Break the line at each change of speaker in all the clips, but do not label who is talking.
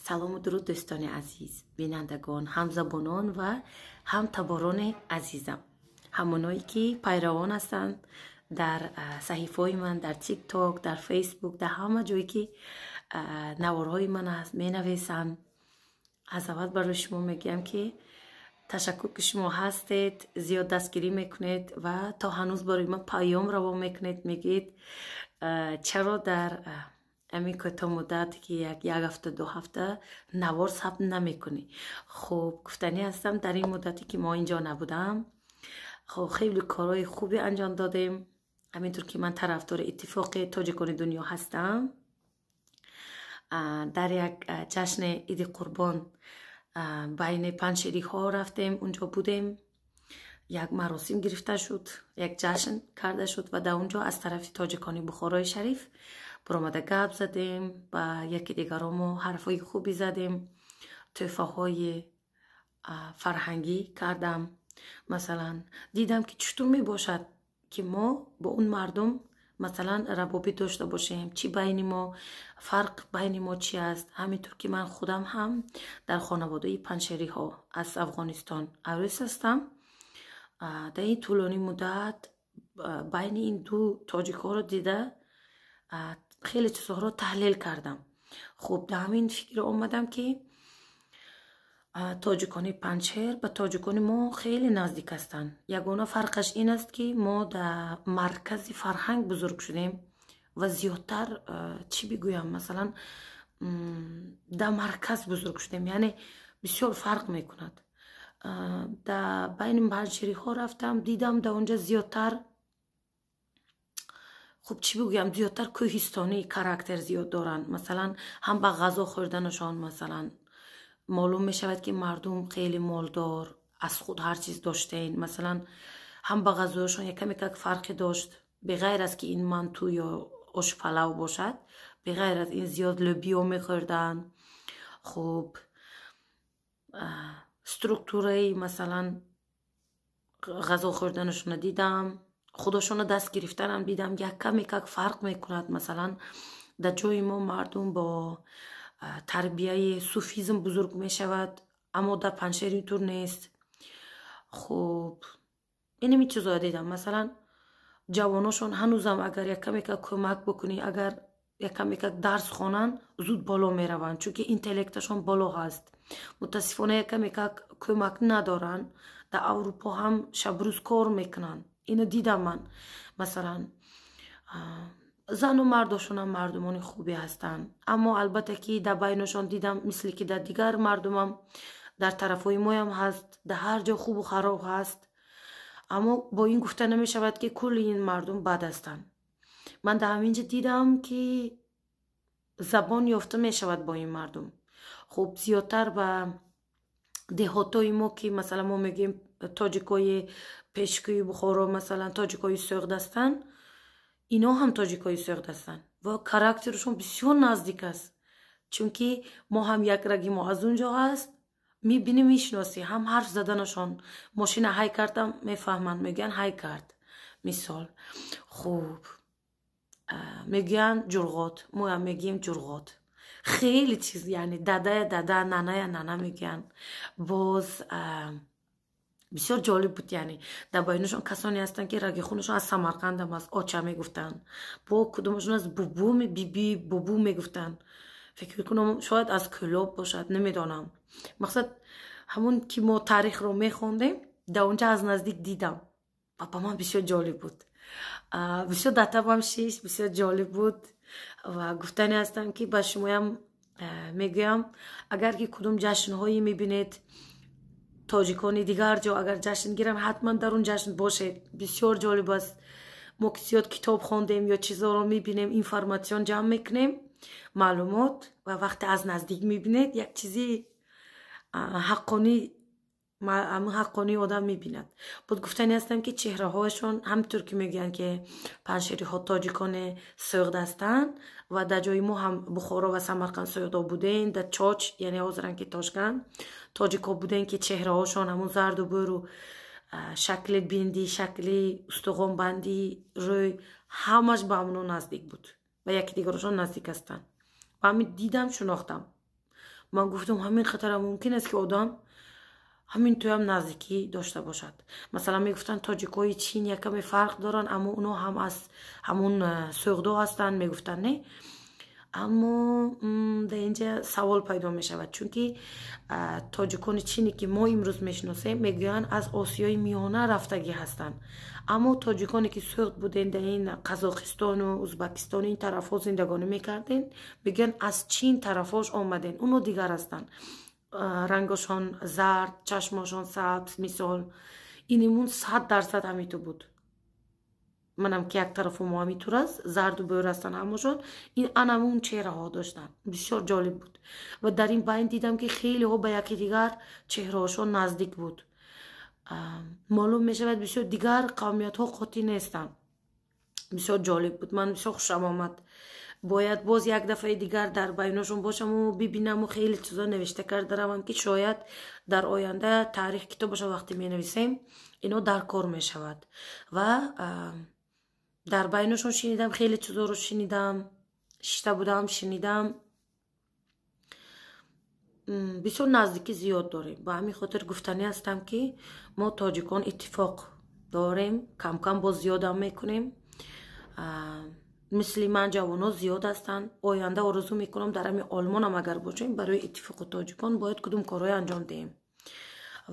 Салому дуруд, дӯстони азиз, бинандагон, ҳамзабонон ва ҳамтаборони азизам, ҳамоное ки пайравон ҳастанд дар саҳифаҳои ман дар ТикТок, дар Фейсбук, дар ҳама ҷое ки наворҳои ман аст, менависанд. Аз аввал барои шумо мегӯям ки ташаккур, ки шумо ҳастед, зиёд дастгирӣ мекунед ва то ҳанӯз барои ман паём равон мекунед, мегӯед, чаро дар ҳамин кӯтоҳ муддат, ки як ҳафта, 2 ҳафта навор сабт намекунӣ. Хуб, гуфтанӣ ҳастам, дар ин муддате ки мо инҷо набудам, хуб, хеле корҳои хубе анҷом додем. Ҳаминтур ки ман тарафдори Иттифоқи тоҷикони дунё ҳастам, дар як ҷашни Иди Қурбон байни панҷшериҳо рафтем, унҷо будем, як маросим гирифта шуд, як ҷашн карда шуд ва дар унҷо аз тарафи тоҷикони Бухорои Шариф баромада гап задем, ба яки дигаро мо ҳарфҳои хубе задем, тӯҳфаҳои фарҳангӣ кардам. Масалан, дидам, ки чутур мебошад, ки мо бо он мардум, масалан, равобит дошта бошем, чӣ байни мо фарқ, байни мо чӣ аст. Ҳаминтур ки ман худам ҳам дар хонаводаи панҷшериҳо аз Афғонистон арӯс ҳастам, дар ин тӯлонӣ муддат байни ин ду тоҷикҳоро дида, хеле чизҳоро таҳлил кардам. Хуб, дар ҳамин фикр омадам, ки тоҷикони Панҷшер ба тоҷикони мо хеле наздик ҳастанд. Ягона фарқаш ин аст, ки мо дар маркази фарҳанг бузург шудем ва зиёдтар, чӣ бигӯям, масалан, дар марказ бузург шудем, яъне бисёр фарқ мекунад. Дар байни панҷшериҳо рафтам, дидам, дар онҷа зиёдтар, хуб, чӣ бигӯям, зиёдтар кӯҳистонӣ характер зиёд доранд. Масалан, ҳам ба ғазо хӯрданашон, масалан, маълум мешавад, ки мардум хеле молдор, аз худ ҳар чиз доштаен. Масалан, ҳам ба ғазояшон якаме как фарқе дошт, беғайр аз ки ин манту ё ошпалав бошад, беғайр аз ин зиёд лӯбиё мехӯрданд. Хуб, структураи, масалан, ғазо хӯрданашонро дидам, худошонро даст гирифтанам дидам, як каме как фарқ мекунад. Масалан, дар ҷои мо мардум бо тарбияи суфизм бузург мешавад, аммо дар Панҷшер интур нест. Хуб, инами чизоя дидам. Масалан, ҷавоношон ҳанӯзам агар якаме как кӯмак бикунӣ, агар якаме как дарс хонанд, зуд боло мераванд, чунки интеллекташон боло ҳаст. Мутаассифона, якаме как кӯмак надоранд, дар Аврупо ҳам шабрӯз кор мекунанд. Ино дидам ман. Масалан, зану мардошонам мардумони хубе ҳастанд, аммо албатта ки дар байношон дидам, мисли ки дар дигар мардумам, дар тарафҳои моям ҳаст, дар ҳар ҷо хубу хароб ҳаст. Аммо бо ин гуфта намешавад, ки кулли ин мардум бад ҳастанд. Ман дар ҳамин ҷо дидам, ки забон ёфта мешавад бо ин мардум. Хуб, зиёдтар ба деҳотҳои мо, ки масалан мо мегӯем тоҷикои пешкӯи Бухоро, масалан, тоҷикои Суғд ҳастанд, ино ҳам тоҷикои Суғд ҳастанд ва характерашон бисёр наздик аст, чунки мо ҳам як раги мо аз он ҷо ҳаст. Мебинӣ, мешиносӣ, ҳам ҳарф заданашон, мошина ҳай кардам, мефаҳманд, мегӯянд ҳай кард, мисол. Хуб, мегӯянд ҷурғот, моям мегӯем ҷурғот. Хеле чиз, яъне дадая дада, наная нана мегӯянд. Боз бисёр ҷолиб буд, яъне дар байнашон касоне ҳастанд, ки раги хунашон аз Самарқандам аст, оча мегуфтанд, бо кудумашон аз бубу, биби, бубу мегуфтанд. Фикр мекунам, шояд аз Кӯлоб бошад, намедонам. Мақсад, ҳамон ки мо таърихро мехондем, дар онҷа аз наздик дидам ва ба ман бисёр ҷолиб буд, бисёр дар табам шишт, бисёр ҷолиб буд. Ва гуфтане ҳастам, ки ба шумоям мегӯям, агар ки кудум ҷашнҳое мебинед, тоҷикони дигар ҷо агар ҷашн гиранд, ҳатман дар он ҷашн бошед, бисёр ҷолиб аст. Мо ки зиёд китоб хондем ё чизҳоро мебинем, информатсион ҷамъ мекунем, маълумот, ва вақте аз наздик мебинед, як чизи ҳаққонӣ, ҳаққонии одам мебинад. Буд гуфтани ҳастам, ки чеҳраҳояшон, ҳамтур ки мегӯянд, ки панҷшериҳо тоҷикони Суғд ҳастанд ва дар ҷои мо ҳам Бухоро ва Самарқанд суғдо будем, дар Чоч, яъне ҳозиран ки Тошканд, тоҷикҳо будем, ки чеҳраҳошон ҳамун зарду бӯру, шакли бинди, шакли устухонбандӣ, рӯй, ҳамаш ба ҳамоно наздик буд ва яки дигарошон наздик ҳастанд. Ва ҳамин дидам, шунохтам. Ман гуфтам, ҳамин хатара мумкин аст, ки одам ҳамин туям наздикӣ дошта бошад. Масалан, мегуфтанд, тоҷикҳои Чин якаме фарқ доранд, аммо оно ҳам аз ҳамун суғдо ҳастанд, мегуфтанд, не? Аммо дар инҷа савол пайдо мешавад, чунки тоҷикони чине, ки мо имрӯз мешиносем, мегӯянд, аз Осиёи Миёна рафтагӣ ҳастанд, аммо тоҷиконе, ки суғд буден, дар ин Қазоқистону Узбакистону ин тарафҳо зиндагонӣ мекарден, мегӯянд, аз Чин тарафҳош омаден, оно дигар ҳастанд, рангошон зард, чашмошон сабз. Мисол, инимун 100% ҳамиту буд. Манам ки як тарафу мо ҳамитур аст, зарду бӯр ҳастанд ҳамашон, ин анамун чеҳраҳо доштанд. Бисёр ҷолиб буд ва дар ин байн дидам, ки хелеҳо ба яке дигар чеҳраҳошон наздик буд. Маълум мешавад, бисёр дигар қавмиятҳо қотӣ нестанд. Бисёр ҷолиб буд, ман бисёр хушам омад. Бояд боз як дафъаи дигар дар байношон бошаму бибинаму хеле чизо навишта карда равам, ки шояд дар оянда таърих китобаша вақте менависем, ино дар кор мешавад. Ва дар байношон шинидам, хеле чизоро шинидам, шишта будам, шинидам. Бисёр наздикӣ зиёд дорем. Ба ҳамин хотир гуфтанӣ ҳастам, ки мо тоҷикон иттифоқ дорем, камкам боз зиёдам мекунем. Мисли ман ҷавонҳо зиёд ҳастанд. Оянда орзу мекунам, дар ҳамин Олмонам агар бошем, барои иттифоқи тоҷикон бояд кудум корҳое анҷом диҳем.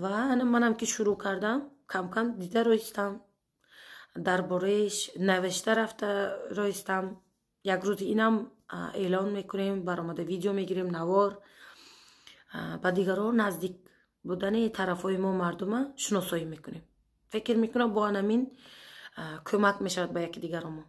Ва манам ки шурӯъ кардам, камкам дида роистам, дар бораиш навишта рафта роистам. Як рӯзи инам эълон мекунем, баромада видео мегирем, навор, ба дигарон наздик будани тарафҳои мо мардума шиносоӣ мекунем. Фикр мекунам, бо анамин кӯмак мешавад ба яки дигаро мо.